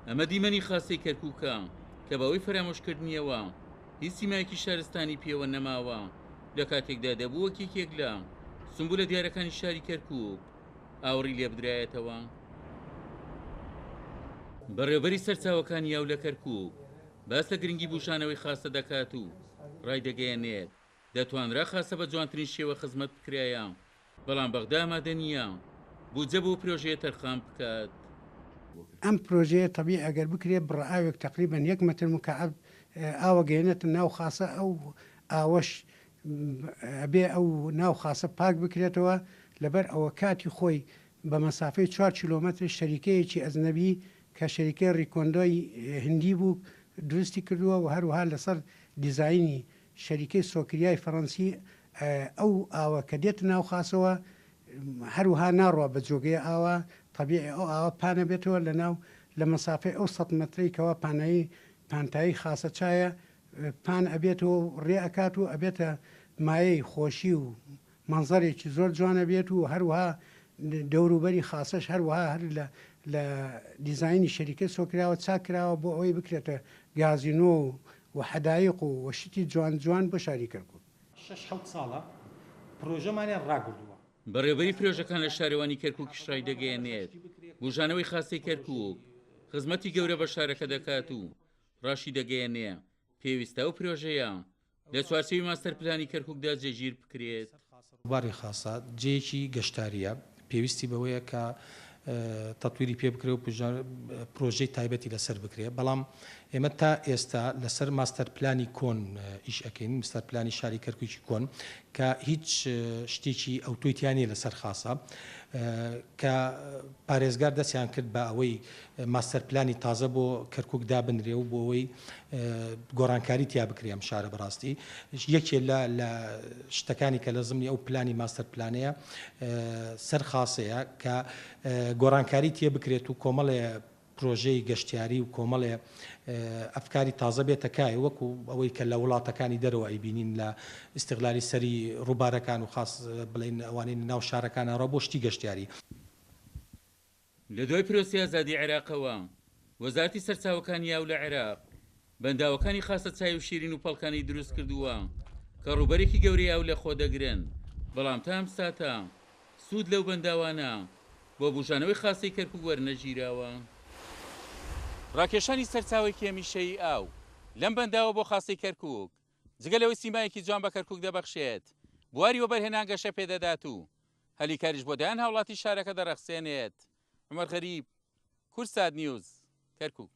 ئەمە دیمەنی خاسەی کەرکوکە کە بەهۆی فەرامۆشکردنیەوە هیچ سیمایەکی شارستانی پێوە نەماوە، لە کاتێکدا دەبوو وەک یەکێک لە سمبولە دیارەکانی شاری کەرکوک ئاوڕی لێبدرایەتەوە. بەڕێوبەری سەرچاوەکانی ئاو لە کەرکوک باس لە گرنگی بوژانەوەی خاسە دەکات و ڕایدەگەیەنێت، دەتوانرا خاسە بە جوانترین شێوە خزمەت بکرایە، بەڵام بەغدا ئامادە نییە بودجە بۆ پرۆژەیە تەرخان بکات. ئەم پرۆژەیە تەبیعی ئەگەر بکرێت بڕە ئاوێک تەقریبەن یەک مەتر مکعب ئاوە گەیەنێتە ناو خاسە ئەو ئاوەش ئەبێ ئەو ناو خاسە پاک بکرێتەوە لەبەر ئەوە کاتی خۆی بە مەسافەی چوار کیلۆمەتر شەریکەیەکی ئەجنەبی کە شەریکەی ڕیکۆندۆی هندی بوو دروستی کردووە و هەروەها لەسەر دیزاینی شەریکەی سۆکریای فەڕەنسی ئەو ئاوە کە دێتە ناو خاسەوە هەروەها ناڕوا بە جۆگەیە ئاوە تەبیعی ئەو ئاوە پانەبێتەوە لە ناو لە مەسافەی ئەو سەد مەترەی کەوا پانایی پانتایی خاسە چایە پان ئەبێتەوە و ڕێ ئەکات و ئەبێتە مایەی خۆشی و مەنزەرێکی زۆر جوان ئەبێت و هەروەها دەوروبەری خاسەش هەروەها هەر لە لە دیزاینی شەریکەی سۆکراوە چاک کراوە بۆ ئەوەی بکرێتە گازینۆ و و حەدایق و و شتی جوان جوان بۆ شاری کەرکوک. شەش حەوت ساڵە پرۆژەمانیان ڕاگردووە. بەڕێوبەری پرۆژەکان لە شارەوانی کەرکوکیش ڕایدەگەیەنێت، بوژانەوەی خاستەی کەرکوک خزمەتی گەورە بە شارەکە دەکات و ڕاشیدەگەیەنێ، پێویستە ئەو پرۆژەیە لە چوارچێوی ماستەر پلانی کەرکوکدا جێگیر بکرێت. ڕووباری خاسە جێیەکی گەشتارییە، پێویستی بەوەیە کە تەتویری پێ بکرێ و پرۆژەی تایبەتی لەسەر بکرێ، بەڵام ئێمە تا ئێستا لەسەر ماستەر پلانی کۆن ئیش ئەکەین، مستەر پلانی شاری کەرکوکی کۆن کە هیچ شتێکی ئەوتۆی تیا نییە لەسەر خاسە، کە پارێزگار دەستیان کرد بە ئەوەی ماستەر پلانی تازە بۆ کەرکوک دابنرێ و بۆ ئەوەی گۆڕانکاری تیا بکرێ ئەم شارە بەڕاستی یەکێ لە لە شتەکانی کە لە زمنی ئەو پلانی ماستەر پلانەیە سەر خاسەیە کە گۆڕانکاری تێ بکرێت و کۆمەڵێ پرۆژەی گەشتیاری و کۆمەڵێ ئەفکاری تازە بێتە کایە وەکو ئەوەی کە لە وڵاتەکانی دەرەوە ئەیبینین لە ئیستغلالی سەری ڕووبارەکان و خاس بڵێین ئەوانەی ناو شارەکانە ڕە بۆ شتی گەشتیاری. لە دوای پرۆسەی ئازادی عێراقەوە، وەزارەتی سەرچاوەکانی ئاو لە عێراق بەنداوەکانی خاسە چای و شیرین و پەڵکانی دروست کردووە کە ڕووبەرێکی گەورەی ئاو لەخۆ دەگرن، بەڵام تا ئەم ساتە سوود لەو بەنداوانە بۆ بوژانەوەی خاسەی کەرکوک وەرنەگیراوە. ڕاکێشانی سەرچاوەیەکی هەمیشەیی ئاو لەم بەنداوە بۆ خاسەی کەرکوک، جگە لەوەی سیمایەکی جوان بە کەرکوک دەبەخشێت، بواری وەبەرهێنان گەشە پێدەدات و هەلی کاریش بۆ دەیان هاوڵاتی شارەکە دەڕەخسێنێت. عومەر غەریب، کوردسات نیوز، کەرکوک.